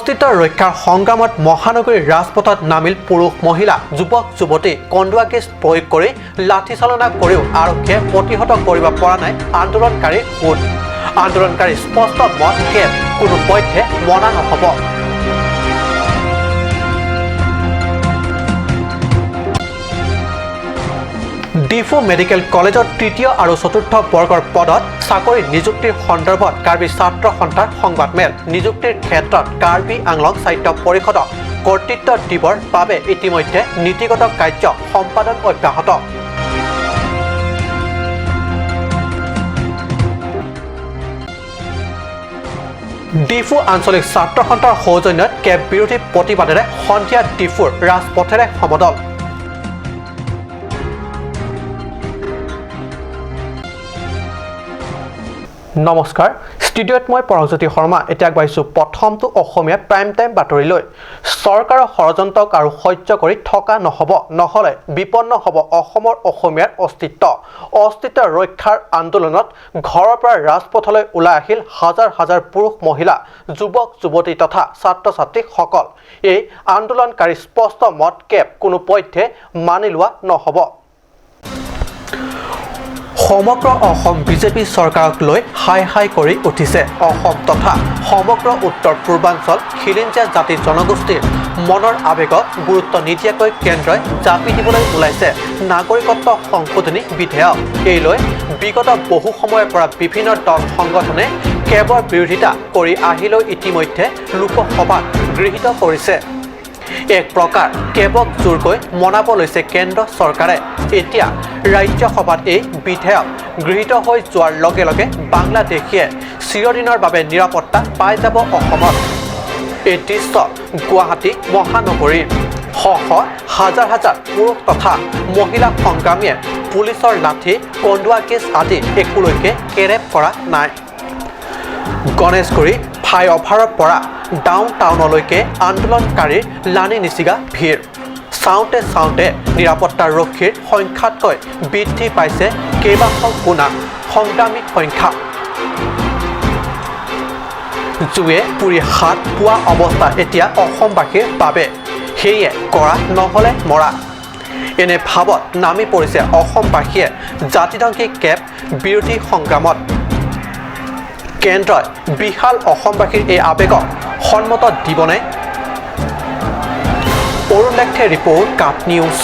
অস্তিত্ব ৰক্ষাৰ সংগ্ৰামত মহানগৰীৰ ৰাজপথত নামিল পুৰুষ, মহিলা, যুৱক, যুৱতী। কন্দুৱা গেছ প্ৰয়োগ কৰি লাঠিচালনা কৰিও আৰক্ষীয়ে প্ৰতিহত কৰিব পৰা নাই আন্দোলনকাৰীৰ সোঁত। আন্দোলনকাৰী স্পষ্ট মত, কেব কোনো পধ্যে মনা নহ'ব। ডিফু মেডিকেল কলেজত তৃতীয় আৰু চতুৰ্থ বৰ্গৰ পদত চাকৰি নিযুক্তিৰ সন্দৰ্ভত কাৰ্বি ছাত্ৰ সন্থাৰ সংবাদমেল। নিযুক্তিৰ ক্ষেত্ৰত কাৰ্বি আংলং স্বায়ত্ত পৰিষদক কৰ্তৃত্ব দিবৰ বাবে ইতিমধ্যে নীতিগত কাৰ্য সম্পাদন অব্যাহত। ডিফু আঞ্চলিক ছাত্ৰ সন্থাৰ সৌজন্যত কেব বিৰোধী প্ৰতিবাদেৰে সন্ধিয়া ডিফুৰ ৰাজপথেৰে সমদল। নমস্কাৰ, ষ্টুডিঅ'ত মই পৰশজ্যোতি শৰ্মা। এতিয়া আগবাঢ়িছোঁ প্ৰথমটো অসমীয়া প্ৰাইম টাইম বাতৰিলৈ। চৰকাৰৰ ষড়যন্ত্ৰক আৰু সহ্য কৰি থকা নহ'ব, নহ'লে বিপন্ন হ'ব অসমৰ অসমীয়াৰ অস্তিত্ব। অস্তিত্ব ৰক্ষাৰ আন্দোলনত ঘৰৰ পৰা ৰাজপথলৈ ওলাই আহিল হাজাৰ হাজাৰ পুৰুষ, মহিলা, যুৱক, যুৱতী তথা ছাত্ৰ ছাত্ৰীসকল। এই আন্দোলনকাৰী স্পষ্ট মত, কেব কোনো পধ্যে মানি লোৱা নহ'ব। সমগ্ৰ অসম বিজেপি চৰকাৰক লৈ হাই হাই কৰি উঠিছে। অসম তথা সমগ্ৰ উত্তৰ পূৰ্বাঞ্চল খিলঞ্জীয়া জাতি জনগোষ্ঠীৰ মনৰ আৱেগক গুৰুত্ব নিদিয়াকৈ কেন্দ্ৰই জাপি দিবলৈ ওলাইছে নাগৰিকত্ব সংশোধনী বিধেয়ক। এই লৈ বিগত বহু সময়ৰ পৰা বিভিন্ন দল সংগঠনে কেবৰ বিৰোধিতা কৰি আহিলেও ইতিমধ্যে লোকসভাত গৃহীত কৰিছে। এক প্ৰকাৰ কেবক জোৰকৈ মনাব লৈছে কেন্দ্ৰ চৰকাৰে। এতিয়া ৰাজ্যসভাত এই বিধেয়ক গৃহীত হৈ যোৱাৰ লগে লগে বাংলাদেশীয়ে চিৰদিনৰ বাবে নিৰাপত্তা পাই যাব অসমত। এই দৃশ্য গুৱাহাটী মহানগৰীৰ। শ শ, হাজাৰ হাজাৰ পুৰুষ তথা মহিলা সংগ্ৰামীয়ে পুলিচৰ লাঠি, কন্দুৱা গেছ আদি একোলৈকে কেৰেপ কৰা নাই। গণেশগুৰি ফ্লাইঅভাৰৰ পৰা ডাউন টাউনলৈকে আন্দোলনকাৰীৰ লানি নিছিগা ভিৰ। চাওঁতে চাওঁতে নিৰাপত্তাৰক্ষীৰ সংখ্যাতকৈ বৃদ্ধি পাইছে কেইবাশ গুণা সংগ্ৰামী সংখ্যা। জুয়ে পুৰি হাত পোৱা অৱস্থা এতিয়া অসমবাসীৰ বাবে। সেয়ে কৰা নহ'লে মৰা, এনে ভাৱত নামি পৰিছে অসমবাসীয়ে জাতিধ্বংসী কেব বিৰোধী সংগ্ৰামত। কেন্দ্ৰই বিশাল অসমবাসীৰ এই আৱেগক সন্মত দিবনে? অৰুণ লেখে report, cup news.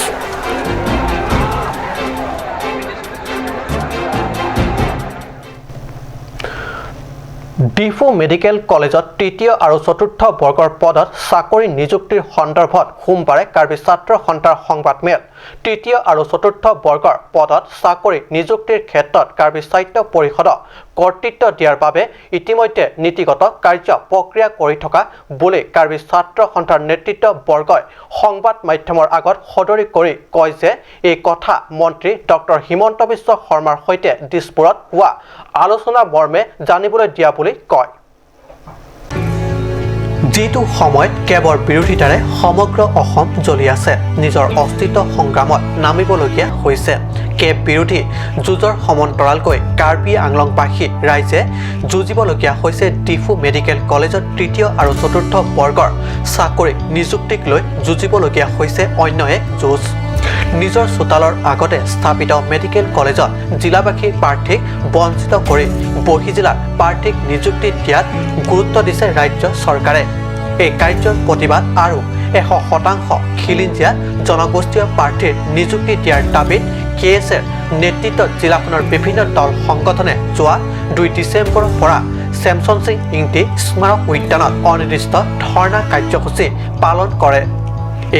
Diphu medical কলেজত তৃতীয় আৰু চতুৰ্থ বৰ্গৰ পদত চাকৰি নিযুক্তিৰ সন্দৰ্ভত সোমবাৰে কাৰ্বি ছাত্ৰ সন্থাৰ সংবাদমেল। তৃতীয় আৰু চতুৰ্থ বৰ্গৰ পদত চাকৰি নিযুক্তিৰ ক্ষেত্ৰত কাৰ্বি স্বায়ত্ত পৰিষদক কৰ্তৃত্ব দিয়াৰ বাবে ইতিমধ্যে নীতিগত কাৰ্য প্ৰক্ৰিয়া কৰি থকা বুলি কাৰ্বি ছাত্ৰ সন্থাৰ নেতৃত্ববৰ্গই সংবাদ মাধ্যমৰ আগত সদৰি কৰি কয় যে এই কথা মন্ত্ৰী ডক্টৰ হিমন্ত বিশ্ব শৰ্মাৰ সৈতে দিছপুৰত হোৱা আলোচনা মৰ্মে জানিবলৈ দিয়া বুলি কয়। যিটো সময়ত কেবৰ বিৰোধিতাৰে সমগ্ৰ অসম জ্বলি আছে, নিজৰ অস্তিত্ব সংগ্ৰামত নামিবলগীয়া হৈছে, কেব বিৰোধী যুঁজৰ সমান্তৰালকৈ কাৰ্বি আংলংবাসী ৰাইজে যুঁজিবলগীয়া হৈছে ডিফু মেডিকেল কলেজত তৃতীয় আৰু চতুৰ্থ বৰ্গৰ চাকৰি নিযুক্তিক লৈ যুঁজিবলগীয়া হৈছে অন্য এক যুঁজ। নিজৰ চোতালৰ আগতে স্থাপিত মেডিকেল কলেজত জিলাবাসী প্ৰাৰ্থীক বঞ্চিত কৰি বহি জিলাত প্ৰাৰ্থীক নিযুক্তি দিয়াত গুৰুত্ব দিছে ৰাজ্য চৰকাৰে। এই কাৰ্যৰ প্ৰতিবাদ আৰু 100% খিলঞ্জীয়া জনগোষ্ঠীয় প্ৰাৰ্থীৰ নিযুক্তি দিয়াৰ দাবীত কে এছ এৰ নেতৃত্বত জিলাখনৰ বিভিন্ন দল সংগঠনে যোৱা 2 ডিচেম্বৰৰ পৰা চেমচন সিং ইংতি স্মাৰক উদ্যানত অনিৰ্দিষ্ট ধৰ্ণা কাৰ্যসূচী পালন কৰে।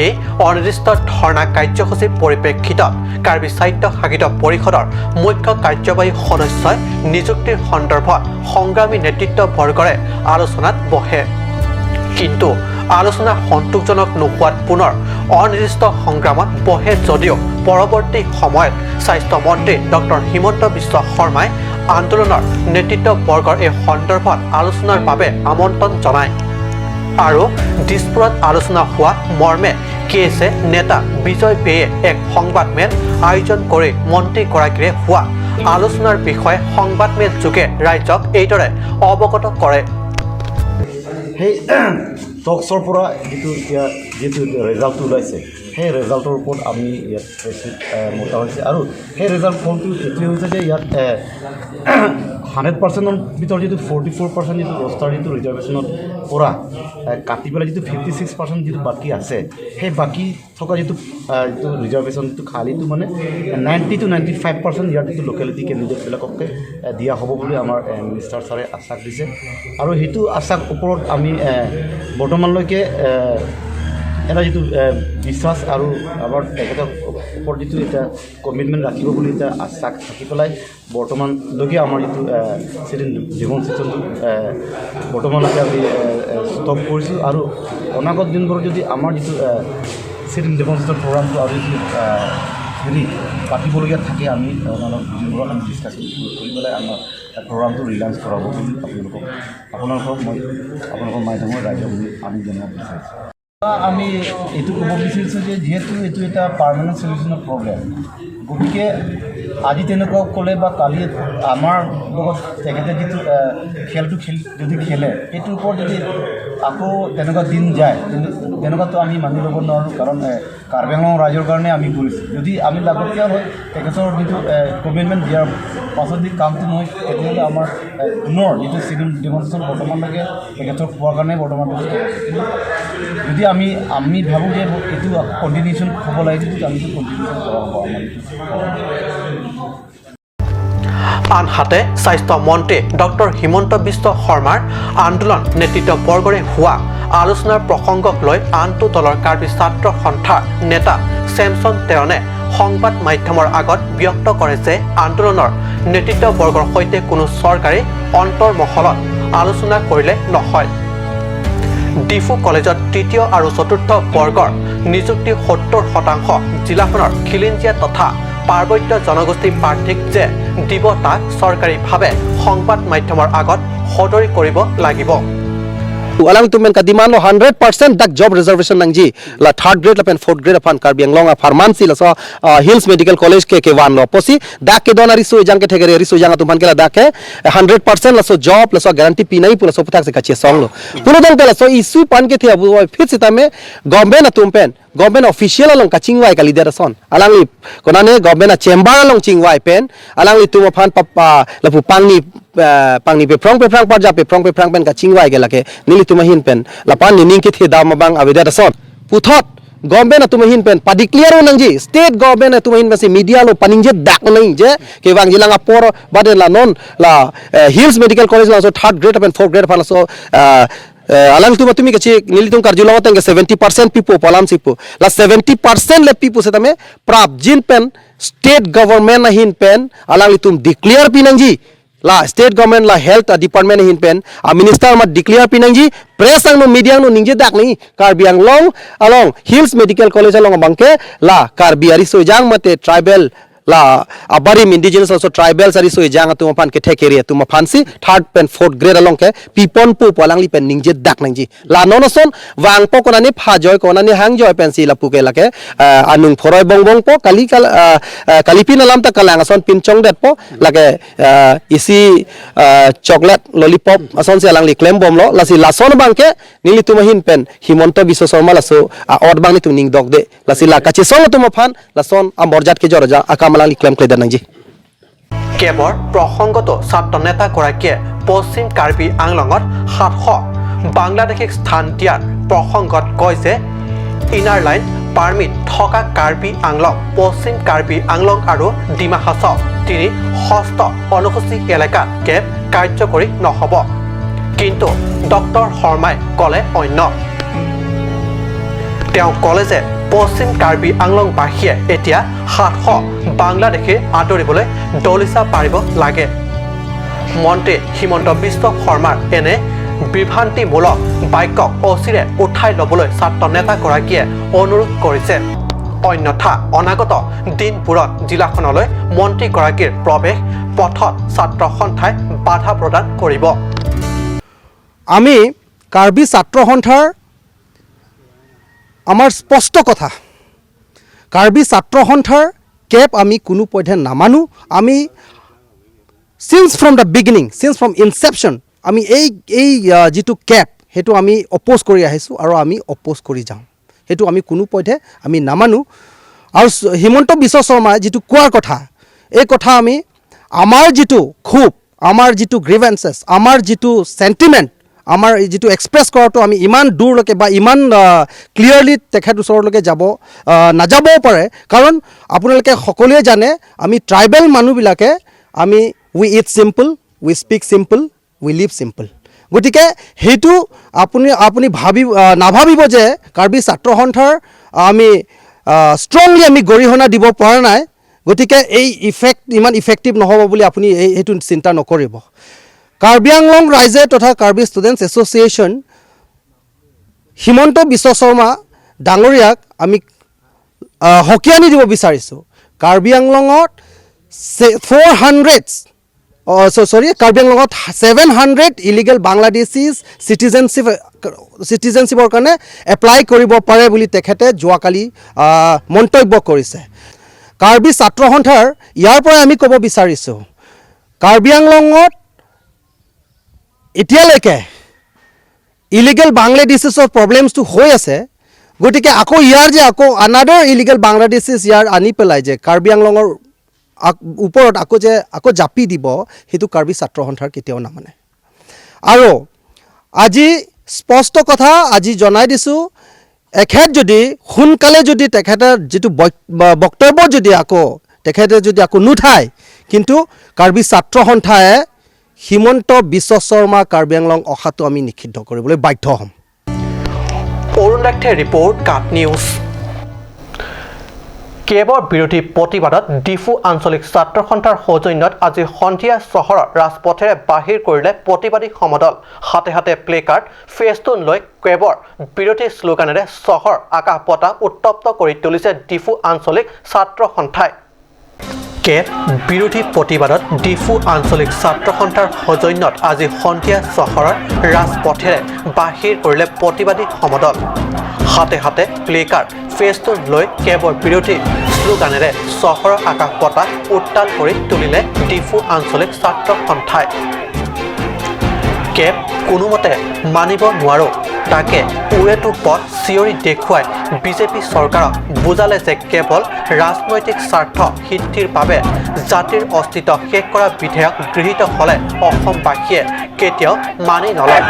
এই অনিৰ্দিষ্ট ধৰ্ণা কাৰ্যসূচীৰ পৰিপ্ৰেক্ষিতত কাৰ্বি স্বায়ত্ত শাসিত পৰিষদৰ মুখ্য কাৰ্যবাহী সদস্যই নিযুক্তিৰ সন্দৰ্ভত সংগ্ৰামী নেতৃত্ববৰ্গৰে আলোচনাত বহে। কিন্তু আলোচনা সন্তোষজনক নোহোৱাত পুনৰ অনিৰ্দিষ্ট সংগ্ৰামত বহে যদিও পৰৱৰ্তী সময়ত স্বাস্থ্যমন্ত্ৰী ডক্টৰ হিমন্ত বিশ্ব শৰ্মাই আন্দোলনৰ নেতৃত্ববৰ্গৰ এই সন্দৰ্ভত আলোচনাৰ বাবে আমন্ত্ৰণ জনায় আৰু দিছপুৰত আলোচনা হোৱা মৰ্মে কে এছ এ নেতা বিজয় বেয়ে এক সংবাদমেল আয়োজন কৰি মন্ত্ৰীগৰাকীৰে হোৱা আলোচনাৰ বিষয়ে সংবাদমেল যোগে ৰাইজক এইদৰে অৱগত কৰে। সেই টক্সৰ পৰা যিটো এতিয়া যিটো ৰেজাল্টটো ওলাইছে, সেই ৰেজাল্টৰ ওপৰত আমি ইয়াত প্ৰেছ মতা হৈছে। আৰু সেই ৰেজাল্ট ফলটো এইটোৱে হৈছে যে ইয়াত 100%ৰ ভিতৰত যিটো 44% যিটো ৰষ্টাৰ যিটো ৰিজাৰ্ভেশ্যনত পৰা কাটি পেলাই যিটো 56% যিটো বাকী আছে, সেই বাকী থকা যিটো ৰিজাৰ্ভেশ্যনটো খালীটো মানে 90 to 95% ইয়াৰ যিটো লোকেলিটি কেণ্ডিডেটবিলাককে দিয়া হ'ব বুলি আমাৰ মিনিষ্টাৰ ছাৰে আশ্বাস দিছে। আৰু সেইটো আশ্বাস ওপৰত আমি বৰ্তমানলৈকে এটা যিটো বিশ্বাস আৰু আমাৰ তেখেতৰ ওপৰত যিটো এটা কমিটমেণ্ট ৰাখিব বুলি এটা আশ্বাস থাকি পেলাই বৰ্তমানলৈকে আমাৰ যিটো চিট ইন ডেমনষ্ট্ৰেশ্যনটো বৰ্তমানলৈকে আমি ষ্টপ কৰিছোঁ। আৰু অনাগত দিনবোৰত যদি আমাৰ যিটো চিট ইন ডেমনষ্ট্ৰেশ্যন প্ৰগ্ৰামটো আৰু যিটো হেৰি পাতিবলগীয়া থাকে, আমি অনাগত দিনবোৰত আমি ডিছকাছ কৰি পেলাই আমাৰ প্ৰগ্ৰামটো ৰিলাঞ্চ কৰাব বুলি আপোনালোকক মই আপোনালোকৰ মাধ্যমত ৰাইজক আমি জনাব বিচাৰিছোঁ। আমি এইটো ক'ব বিচাৰিছোঁ যে যিহেতু এইটো এটা পাৰ্মানেণ্ট চলিউশ্যনৰ প্ৰব্লেম, গতিকে আজি তেনেকুৱা ক'লে বা কালি আমাৰ লগত তেখেতে যিটো খেলটো যদি খেলে, সেইটোৰ ওপৰত যদি আকৌ তেনেকুৱা দিন যায়, তেনেকুৱাতো আমি মানি ল'ব নোৱাৰোঁ। কাৰণ কাৰ্বি আংলং ৰাইজৰ কাৰণে আমি কৰিছোঁ। যদি আমি লাগতিয়াল হয়, তেখেতৰ যিটো কমিটমেণ্ট দিয়াৰ পাছত যদি কামটো নহয়, তেতিয়াহ'লে আমাৰ পুনৰ যিটো চিট ইন ডেমনষ্ট্ৰেশ্যন বৰ্তমানলৈকে তেখেতক পোৱাৰ কাৰণে বৰ্তমান কিন্তু যদি আমি ভাবোঁ যে এইটো কণ্টিনিউশ্যন হ'ব লাগে, যদি আমি কণ্টিনিউশ্যন কৰা হ'ব আমাৰ এইটো। আনহাতে স্বাস্থ্য মন্ত্ৰী ডক্টৰ হিমন্ত বিশ্ব শৰ্মাৰ আন্দোলন নেতৃত্ববৰ্গৰে হোৱা আলোচনাৰ প্ৰসংগক লৈ আনটো দলৰ কাৰ্বি ছাত্ৰ সন্থাৰ নেতা চেমছন টেৰণে সংবাদ মাধ্যমৰ আগত ব্যক্ত কৰে যে আন্দোলনৰ নেতৃত্ববৰ্গৰ সৈতে কোনো চৰকাৰী অন্তৰ্মহলত আলোচনা কৰিলে নহয়। ডিফু কলেজত তৃতীয় আৰু চতুৰ্থ বৰ্গৰ নিযুক্তি 70% জিলাখনৰ খিলঞ্জীয়া তথা পাৰ্বত্য জনগোষ্ঠী প্ৰাৰ্থীক যে দিব, তাক চৰকাৰীভাৱে সংবাদ মাধ্যমৰ আগত সদৰি কৰিব লাগিব। Alang tumen ka demand lo 100% dak job reservation nangji la third grade la pen fourth grade apan Karbi Anglong a pharmacy la so Hills Medical College ke ke wan lo posi dak ke don arisu jang ke thegere arisu jang atum ke la dak ke 100% la so job la so guarantee pinai pu la so puthak se kachi song lo puno dong la so issue pan ke the abu phit sita me government atum pen government official along ka chingwai ka leader son alang li konane government a chamber along chingwai pen alang li tum phan pa la pu pangni pangni pe prong pe prang pa ja pe prong pe prang pen ka chingwai ke la ke nili tuma hin pen la pan ni ning ke the dam bang aveda son puthot government atuma hin pen pa declare nang ji state government atuma hin pen si media lo paning je dak nang je ke wang jilang apor bade la non la Hills Medical College la so third grade pen fourth grade phala so alang tuma tumi ke nili tum karjula teng 70% pipo palam sipo la 70% le pipo se tame prap jin pen state government na hin pen alang litum declare pinang ji la state government la health department hin pen a minister ma declare pinang ji press ang no media no ningje dak ni Karbi Anglong along Hills Medical College along bangke la Karbi ari so jang mate tribal la abarim indigenous also tribal sari so jang tu pan ke thekeri tu ma phansi third pen fourth grade along ke pipon pu polang li pen ningje dak nang ji la nonoson wang po konani pha joy konani hang joy pen si la pu ke la ke anung phoroi bong bong po kali kal kalipin alam ta kalang ason pin chong det po la ke isi chocolate lollipop ason si alang li claim bom lo la si lason bang ke nili tu mahin pen Himanta Biswa Sarma la so ot bang ni tu ning dok de la si la kachi song tu ma phan la son amorjat ke jor ja akam alang li claim kleda nang ji। কেবৰ প্ৰসংগতো ছাত্ৰ নেতাগৰাকীয়ে পশ্চিম কাৰ্বি আংলঙত 700 বাংলাদেশীক স্থান দিয়াৰ প্ৰসংগত কয় যে inner line permit থকা কাৰ্বি আংলং, পশ্চিম কাৰ্বি আংলং আৰু ডিমা হাছাও তিনি ষষ্ঠ অনুসূচী এলেকাত কেব কাৰ্যকৰী নহ'ব। কিন্তু ডক্টৰ শৰ্মাই ক'লে অন্য। তেওঁ ক'লে যে পশ্চিম কাৰ্বি আংলংবাসীয়ে এতিয়া 700 বাংলাদেশীৰ আদৰিবলৈ দলিচা পাৰিব লাগে। মন্ত্ৰী হিমন্ত বিশ্ব শৰ্মাৰ এনে বিভ্ৰান্তিমূলক বাক্যক অচিৰে উঠাই ল'বলৈ ছাত্ৰ নেতাগৰাকীয়ে অনুৰোধ কৰিছে। অন্যথা অনাগত দিনবোৰত জিলাখনলৈ মন্ত্ৰীগৰাকীৰ প্ৰৱেশ পথত ছাত্ৰ সন্থাই বাধা প্ৰদান কৰিব। আমি কাৰ্বি ছাত্ৰ সন্থাৰ আমাৰ স্পষ্ট কথা, কাৰ্বি ছাত্ৰ সন্থাৰ কেব আমি কোনো পধ্যে নামানো। আমি since from the beginning, since from inception আমি এই যিটো কেব সেইটো আমি অপ'জ কৰি আহিছোঁ আৰু আমি অপ'জ কৰি যাওঁ। সেইটো আমি কোনো পধ্যে আমি নামানো। আৰু হিমন্ত বিশ্ব শৰ্মাই যিটো কোৱাৰ কথা, এই কথা আমি আমাৰ যিটো ক্ষোভ, আমাৰ যিটো গ্ৰিভেঞ্চেছ, আমাৰ যিটো চেণ্টিমেণ্ট, আমাৰ এই যিটো এক্সপ্ৰেছ কৰাটো আমি ইমান দূৰলৈকে বা ইমান ক্লিয়াৰলি তেখেত ওচৰলৈকে যাব নাযাবও পাৰে। কাৰণ আপোনালোকে সকলোৱে জানে, আমি ট্ৰাইবেল মানুহবিলাকে আমি we eat simple, we speak simple, we live simple। গতিকে সেইটো আপুনি আপুনি ভাবি নাভাবিব যে কাৰ্বি ছাত্ৰ সন্থাৰ আমি ষ্ট্ৰংলি আমি গৰিহণা দিব পৰা নাই, গতিকে এই ইফেক্ট ইমান ইফেক্টিভ নহ'ব বুলি আপুনি সেইটো চিন্তা নকৰিব। কাৰ্বি আংলং ৰাইজে তথা কাৰ্বি ষ্টুডেণ্টছ এছ'চিয়েশ্যন হিমন্ত বিশ্ব শৰ্মা ডাঙৰীয়াক আমি সকীয়ানি দিব বিচাৰিছোঁ। কাৰ্বি আংলঙত 400, চৰি, কাৰ্বি আংলঙত 700 ইলিগেল বাংলাদেশীজ চিটিজেনশ্বিপৰ কাৰণে এপ্লাই কৰিব পাৰে বুলি তেখেতে যোৱাকালি মন্তব্য কৰিছে। কাৰ্বি ছাত্ৰ সন্থাৰ ইয়াৰ পৰাই আমি ক'ব বিচাৰিছোঁ, কাৰ্বি আংলঙত এতিয়ালৈকে ইলিগেল বাংলাদেশিছৰ প্ৰব্লেমছটো হৈ আছে। গতিকে আকৌ ইয়াৰ যে আকৌ আনাডাৰ ইলিগেল বাংলাদেশিছ ইয়াৰ আনি পেলাই যে কাৰ্বি আংলঙৰ ওপৰত আকৌ যে আকৌ জাপি দিব, সেইটো কাৰ্বি ছাত্ৰ সন্থাৰ কেতিয়াও নামানে। আৰু আজি স্পষ্ট কথা আজি জনাই দিছোঁ, এখেত যদি সোনকালে যদি তেখেতৰ যিটো বক্তব্য যদি আকৌ তেখেতে যদি আকৌ নুঠায়, কিন্তু কাৰ্বি ছাত্ৰ সন্থাই হিমন্ত বিশ্ব শৰ্মা কাৰ্বি আংলং অহাটো আমি নিষিদ্ধ কৰিবলৈ বাধ্য হ'ম। অৰুণ ৰাথে ৰিপৰ্ট, কাট নিউজ। কেবৰ বিৰোধী প্ৰতিবাদত ডিফু আঞ্চলিক ছাত্ৰ সন্থাৰ সৌজন্যত আজি সন্ধিয়া চহৰৰ ৰাজপথেৰে বাহিৰ কৰিলে প্ৰতিবাদী সমদল। হাতে হাতে প্লেকাৰ্ড, ফেষ্টুন লৈ কেবৰ বিৰোধী শ্লোগানেৰে চহৰ আকাশ বতাহ উত্তপ্ত কৰি তুলিছে ডিফু আঞ্চলিক ছাত্ৰ সন্থাই। কেব বিৰোধী প্ৰতিবাদত ডিফু আঞ্চলিক ছাত্ৰ সন্থাৰ সৌজন্যত আজি সন্ধিয়া চহৰৰ ৰাজপথেৰে বাহিৰ কৰিলে প্ৰতিবাদী সমদল। হাতে হাতে প্লেকাৰ্ড, ফেষ্টুন লৈ কেবৰ বিৰোধী শ্লোগানেৰে চহৰৰ আকাশ বতাহ উত্তাল কৰি তুলিলে ডিফু আঞ্চলিক ছাত্ৰ সন্থাই। কেব কোনোমতে মানিব নোৱাৰোঁ, তাকে ওৰেটো পথ চিঞৰি দেখুৱাই বিজেপি চৰকাৰক বুজালে যে কেৱল ৰাজনৈতিক স্বাৰ্থ সিদ্ধিৰ বাবে জাতিৰ অস্তিত্ব শেষ কৰা বিধেয়ক গৃহীত হ'লে অসমবাসীয়ে কেতিয়াও মানি নলয়।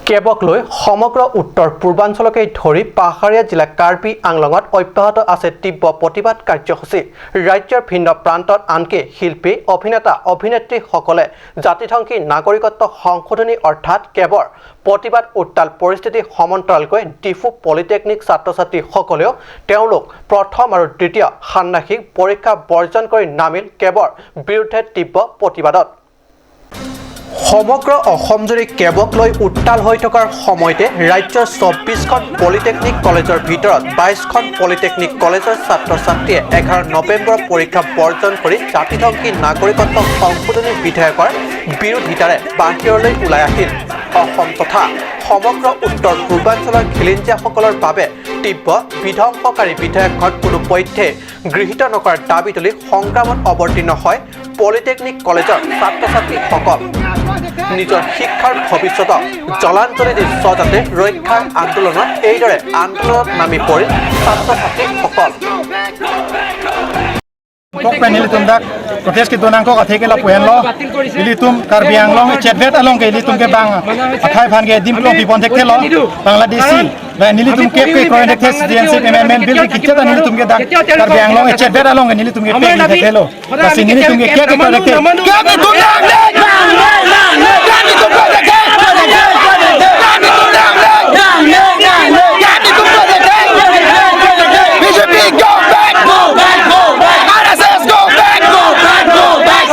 কেবক লৈ সমগ্ৰ উত্তৰ পূৰ্বাঞ্চলকে ধৰি পাহাৰীয়া জিলা কাৰ্বি আংলঙত অব্যাহত আছে তীব্ৰ প্ৰতিবাদ কাৰ্যসূচী। ৰাজ্যৰ ভিন্ন প্ৰান্তত আনকি শিল্পী, অভিনেতা, অভিনেত্ৰীসকলে জাতিধ্বংসী নাগৰিকত্ব সংশোধনী অৰ্থাৎ কেবৰ প্ৰতিবাদ উত্তাল পৰিস্থিতি সমান্তৰালকৈ ডিফু পলিটেকনিক ছাত্ৰ-ছাত্ৰীসকলেও তেওঁলোক প্ৰথম আৰু দ্বিতীয় ষান্মাসিক পৰীক্ষা বৰ্জন কৰি নামিল কেবৰ বিৰুদ্ধে তীব্ৰ প্ৰতিবাদত। সমগ্ৰ অসমজুৰি কেবক লৈ উত্তাল হৈ থকাৰ সময়তে ৰাজ্যৰ 24খন পলিটেকনিক কলেজৰ ভিতৰত 22খন পলিটেকনিক কলেজৰ ছাত্ৰ-ছাত্ৰীয়ে 11 নৱেম্বৰৰ পৰীক্ষা বৰ্জন কৰি জাতিধ্বংসী নাগৰিকত্ব সংশোধনী বিধেয়কৰ বিৰোধিতাৰে বাহিৰলৈ ওলাই আহিল। অসম তথা সমগ্ৰ উত্তৰ পূৰ্বাঞ্চলৰ খিলঞ্জীয়াসকলৰ বাবে তীব্ৰ বিধ্বংসকাৰী বিধেয়কখন কোনো পধ্যে গৃহীত নকৰাৰ দাবী তুলি সংগ্ৰামত অৱতীৰ্ণ হয় পলিটেকনিক কলেজৰ ছাত্ৰ-ছাত্ৰীসকল। নিজৰ শিক্ষাৰ ভৱিষ্যতক জলাঞ্জলি দি স্বজাতে ৰক্ষাৰ আন্দোলনত এইদৰে আন্দোলনত নামি পৰিল ছাত্ৰ-ছাত্ৰীসকল। Protest ki donang ko athe ke la pohen lo ilitum Karbi Anglong chetvet along ke ilitum ke bang athai phan ke dim klong pipon thek the lo Bangladeshi ba nilitum ke ke kroin thek the citizenship amendment bill ki kitcha nilitum ke dak Karbi Anglong chetvet along ke nilitum ke pe thek the lo basi nilitum ke ke ke thek the Karbi tum Karbi tum BJP go back, go back, go back. RSS go back, go back, go back.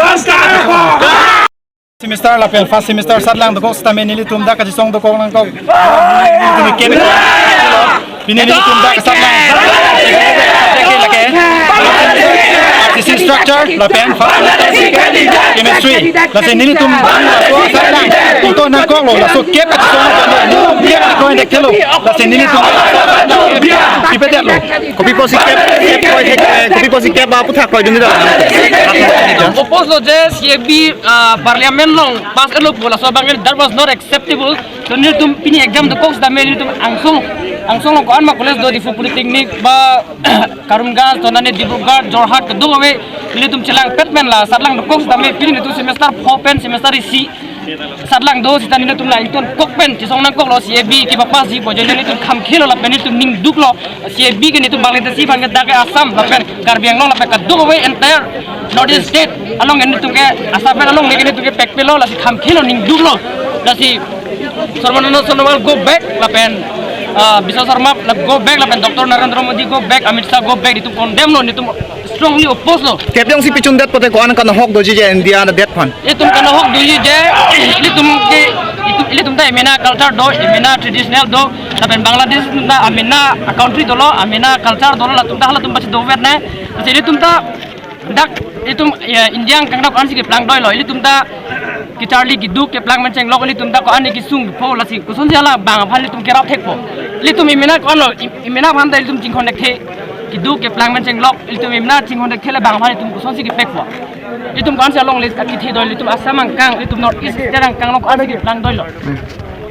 Semester lapel first semester satlang doko stame nilitum da ka song doko lang ko nilitum ke nilitum da ka satlang lake lake RCC structure la pen chemistry la se nili tum so to na ko lo la so kep so kep ko nek thelo la se nili tum pipet lo copy posi kep kep copy posi kep ba putha koi dun da oppose lo je CAB parliament long pass lo la so bangel that was not acceptable. So nili tum pini exam do cox da me nili tum angsong angsong ko anma college do Diphu Polytechnic ba Karimganj tonane Dibrugarh Jorhat do we nili tum chelang petmen la satlang do cox da me pini nili tum semester 4 pen semester C satlang do sita nili tum la ington kok pen chisong nang kok lo CAB ki ba pass ji bo je nili tum kham khelo la pen nili tum ning duk lo CAB ke nili tum Bangladeshi bang da ke Assam la pen Karbi Anglong la pen ka do we entire North East state along nili tum ke Assam pen along nili tum ke pek pelo la si kham khelo ning duk lo la si Sarbananda Sonowal go back la pen Biswa Sarma go back la pen Dr. Narendra Modi go back, Amit Shah go back, itu condemn lo, itu strongly oppose lo. Kepyong si pichun det pote ko an kan hok doji je India na det phan. Itu kan hok doji je ili tum ke itu ili tum ta emena culture do, emena traditional do, la pen Bangladesh tum ta amena country do lo, amena culture do lo, la tum ta hala tum bachi do vet na. Jadi tum ta dak itu Indian kang da ko an si ke plang doi lo, ili tum ta ki Charlie ki duk ke plang man cheng lok li tum ta ko ani ki sung pho la si kusun jala bang phan li tum ke rap thek pho li tum imena ko no imena phan dai li tum jing khon nek the ki duk ke plang man cheng lok li tum imena jing khon nek the la bang phan li tum kusun si ki pek pho li tum kan sa long li ki the doi li tum Assam ang kang li tum North East terang kang lok ani ki plang doi lo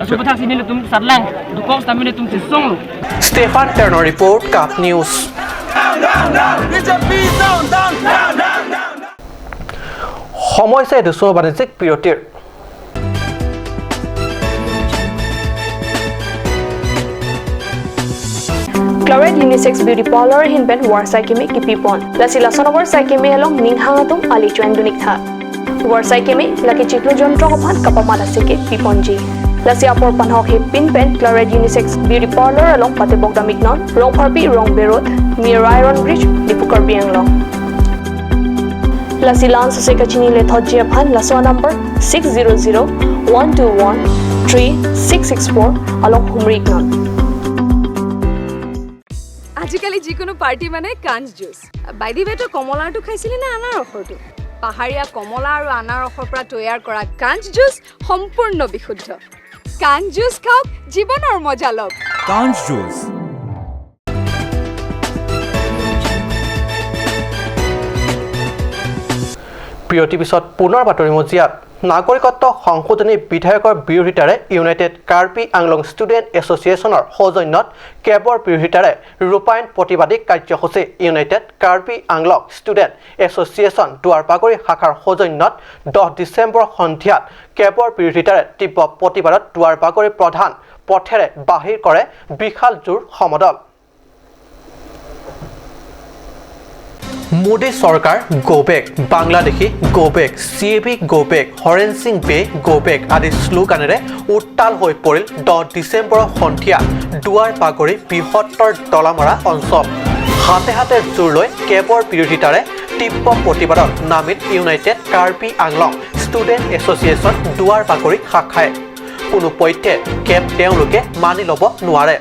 asu patha si ni li tum satlang du kok sa mi li tum si song lo. Stefan Turner report, Cup News. BJP down down down down. সময় চাই দুচৰ বাণিজ্যিক বিৰতিৰ। Claret Unisex Beauty Parlor hinben war saikimi kipipon. Lasi lasonowar saikimi helong ninghangatum ali chuen dunik tha. War saikimi laki chiklu jontro hophan kapamala seke piponji. Lasi apor panhok he pinpen Claret Unisex Beauty Parlor along patebok damiknon rong parpi rong berot near Iron Bridge Dipukar Bianglong. Lasi lan sose kachini le thojia phan laswa number 600 121 3664 along humrik non. আজিকালি যিকোনো party মানে কাঞ্চ juice. By the ৱে তই কমলাৰটো খাইছিলি নে আনাৰসৰটো? পাহাৰীয়া কমলা আৰু আনাৰসৰ পৰা তৈয়াৰ কৰা কাঞ্চ জুচ সম্পূৰ্ণ বিশুদ্ধ। কাঞ্চ জুচ খাওক, জীৱনৰ মজা লওক। কাঞ্চ জুচ। বিৰতিৰ পিছত পুনৰ বাতৰি মজিয়াত নাগৰিকত্ব সংশোধনী বিধেয়কৰ বিৰোধিতাৰে ইউনাইটেড কাৰ্বি আংলং ষ্টুডেণ্ট এছ'চিয়েশ্যনৰ সৌজন্যত কেবৰ বিৰোধিতাৰে ৰূপায়ণ প্ৰতিবাদী কাৰ্যসূচী। United Karbi Anglong student association Duarbagori শাখাৰ সৌজন্যত 10 ডিচেম্বৰ সন্ধিয়াত কেবৰ বিৰোধিতাৰে তীব্ৰ প্ৰতিবাদত দুৱাৰবাগৰি প্ৰধান পথেৰে বাহিৰ কৰে বিশাল জোৰ সমদল। মোদী চৰকাৰ go back, Bangladeshi go back, CAB go back, Horen Singh Bey go back আদি শ্লোগানেৰে উত্তাল হৈ পৰিল 10 ডিচেম্বৰৰ সন্ধিয়া দুৱাৰবাগৰি বৃহত্তৰ দলামৰা অঞ্চল। হাতে হাতে জোৰ লৈ কেবৰ বিৰোধিতাৰে তীব্ৰ প্ৰতিবাদত নামিল United Karbi Anglong student association Duarbagori শাখাই। কোনো পধ্যে কেব তেওঁলোকে মানি ল'ব নোৱাৰে।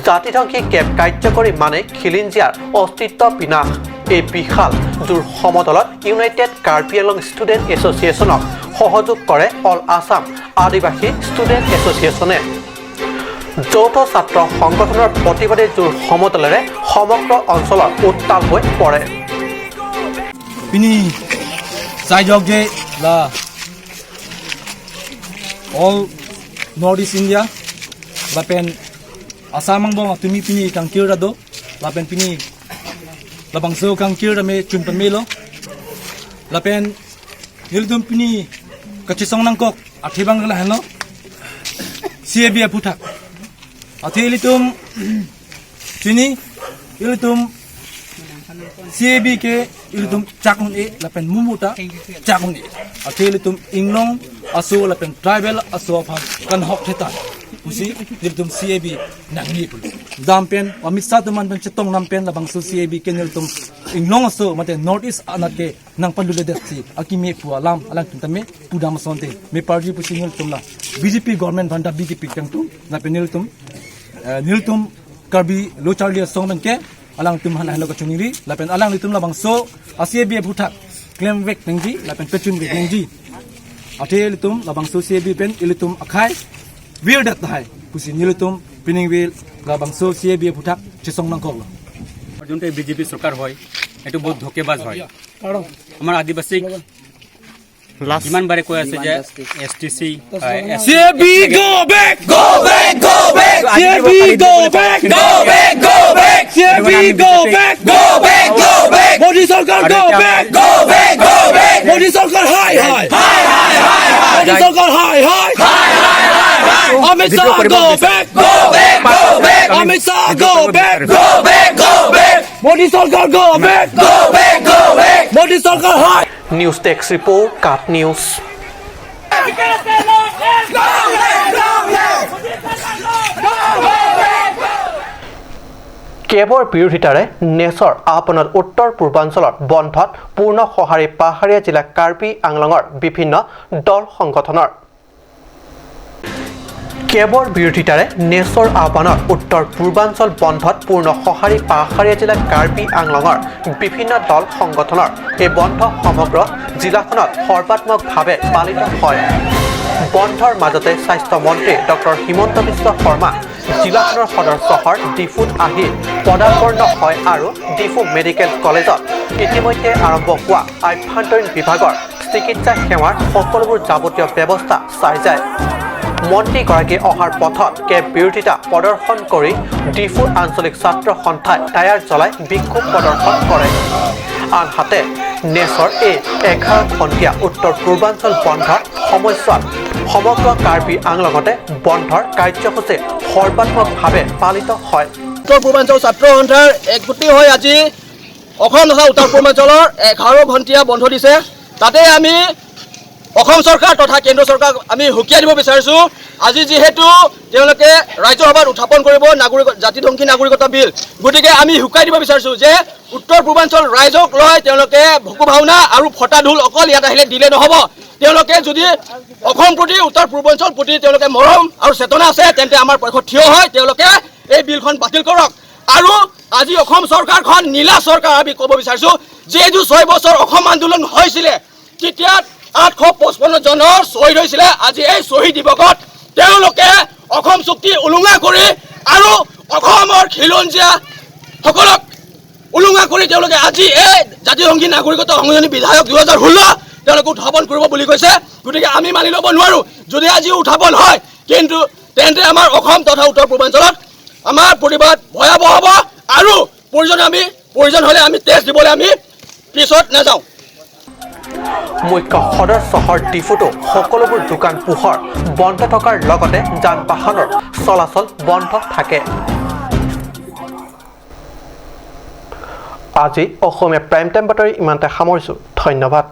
জাতিধ্বংসী কেব কাৰ্যকৰী মানে খিলিঞ্জিয়াৰ অস্তিত্ব বিনাশ। এই বিশাল জোৰ সমদলত ইউনাইটেড কাৰ্বি আংলং ষ্টুডেণ্ট এছ'চিয়েশ্যনক সহযোগ কৰে অল আছাম আদিবাসী ষ্টুডেণ্ট এছ'চিয়েশ্যনে। যৌথ ছাত্ৰ সংগঠনৰ প্ৰতিবাদী জোৰ সমদলেৰে সমগ্ৰ অঞ্চলত উত্তাল হৈ পৰে। All North East India lapen Assam ang tumi pini kang kira do lapen pini labangso kang kira me chumpan melo lapen nildum pini kachisong nangkok athibang la hano CAB aputhak athilitum chini ilitum CAB ke ilitum chakun e lapen mumuta chakun e athilitum inglong aso lapen tribal aso pham kan hok theta pusi niltum CAB nangni pul dampen Amit Shah tuman pen chetong nampen labang su CAB ke niltum inglong aso mate North East anat ke nang pandule det si akime pu alam alang tuntame pudam sonte me party pusi niltum la BJP government bhanda BJP kang tu na pen niltum niltum Karbi Locharlia song men ke Alang tum han lo ka chuniri lapen alang litum la bangso CAB phuthak claim vek nangji lapen pechun vek nangji athe litum la bangso CAB pen ilitum akhai wir dat hai pusi nilitum pining wil la bangso CAB phuthak chisong nang kok যোনটো BJP চৰকাৰ হয় এইটো বহুত ধোকেবাজ হয়। আমাৰ আদিবাসীক ইমান বাৰে কৈ আছে যে S T C CAB go back, go back, go back. CAB go back, go back, go back. CAB go back, go back, go back. Modi Sarkar go back, go back, go back. Modi Sarkar hi hi, hi hi hi hi. Modi Sarkar hi hi, hi hi hi hi. Amit Shah go back, go back, go back. Amit Shah go back, go back, go back. Modi Sarkar go back, go back, go back. Modi Sarkar hi. News desk report, কাট news. কেবৰ বিৰোধিতাৰে নেচৰ আহ্বানত উত্তৰ পূৰ্বাঞ্চলৰ বন্ধত পূৰ্ণ সঁহাৰি পাহাৰীয়া জিলা কাৰ্বি আংলঙৰ বিভিন্ন দল সংগঠনৰ। কেবৰ বিৰোধিতাৰে নেচৰ আহ্বানত উত্তৰ পূৰ্বাঞ্চল বন্ধত পূৰ্ণ সঁহাৰি পাহাৰীয়া জিলা কাৰ্বি আংলঙৰ বিভিন্ন দল সংগঠনৰ। এই বন্ধ সমগ্ৰ জিলাখনত সৰ্বাত্মকভাৱে পালিত হয়। বন্ধৰ মাজতে স্বাস্থ্যমন্ত্ৰী ডক্টৰ হিমন্ত বিশ্ব শৰ্মা জিলাখনৰ সদৰ চহৰ ডিফুত আহি পদাৰ্পণ হয় আৰু ডিফু মেডিকেল কলেজত ইতিমধ্যে আৰম্ভ হোৱা আভ্যন্তৰীণ বিভাগৰ চিকিৎসা সেৱাৰ সকলোবোৰ যাৱতীয় ব্যৱস্থা চাই যায়। মন্ত্ৰীগৰাকী অহাৰ পথত কেব বিৰোধিতা প্ৰদৰ্শন কৰি ডিফু আঞ্চলিক ছাত্ৰ সন্থাই টায়াৰ জ্বলাই বিক্ষোভ প্ৰদৰ্শন কৰে। আনহাতে নেচৰ এই 11 ঘণ্টীয়া উত্তৰ পূৰ্বাঞ্চল বন্ধৰ সময়ছোৱাত সমগ্ৰ কাৰ্বি আংলঙতে বন্ধৰ কাৰ্যসূচী সৰ্বাত্মকভাৱে পালিত হয়। উত্তৰ পূৰ্বাঞ্চল ছাত্ৰ সন্থাৰ একগোটি হৈ আজি অসম তথা উত্তৰ পূৰ্বাঞ্চলৰ 11 ঘণ্টীয়া বন্ধ দিছে। তাতে আমি অসম চৰকাৰ তথা কেন্দ্ৰ চৰকাৰক আমি সকীয়াই দিব বিচাৰিছোঁ। আজি যিহেতু তেওঁলোকে ৰাজ্যসভাত উত্থাপন কৰিব নাগৰিক জাতিধ্বংসী নাগৰিকতা বিল, গতিকে আমি শুকাই দিব বিচাৰিছোঁ যে উত্তৰ পূৰ্বাঞ্চল ৰাইজক লৈ তেওঁলোকে ভকু ভাওনা আৰু ফটা ঢোল অকল ইয়াত আহিলে দিলে নহ'ব। তেওঁলোকে যদি অসম প্ৰতি উত্তৰ পূৰ্বাঞ্চল প্ৰতি তেওঁলোকে মৰম আৰু চেতনা আছে তেন্তে আমাৰ পক্ষত থিয় হয় তেওঁলোকে এই বিলখন বাতিল কৰক। আৰু আজি অসম চৰকাৰখন নীলা চৰকাৰ আমি ক'ব বিচাৰিছোঁ। যিহেতু 6 বছৰ অসম আন্দোলন হৈছিলে তেতিয়া 855 জনৰ শ্বহীদ হৈছিলে। আজি এই শ্বহীদ দিৱসত তেওঁলোকে অসম চুক্তি উলংঘা কৰি আৰু অসমৰ খিলঞ্জীয়াসকলক উলংঘা কৰি তেওঁলোকে আজি এই জাতিসংঘী নাগৰিকত্ব সংশোধনী বিধেয়ক 2016 তেওঁলোকে উত্থাপন কৰিব বুলি কৈছে। গতিকে আমি মানি ল'ব নোৱাৰোঁ। যদি আজি উত্থাপন হয় কিন্তু তেন্তে আমাৰ অসম তথা উত্তৰ পূৰ্বাঞ্চলত আমাৰ প্ৰতিবাদ ভয়াৱহ হ'ব আৰু প্ৰয়োজন হ'লে আমি তেজ দিবলৈ আমি পিছত নাযাওঁ। মুখ্য সদৰ চহৰ ডিফুতো সকলোবোৰ দোকান পোহৰ বন্ধ থকাৰ লগতে যান বাহনৰ চলাচল বন্ধ থাকে। আজি অসমীয়া প্ৰাইম টাইম বাতৰি ইমানতে সামৰিছোঁ। ধন্যবাদ।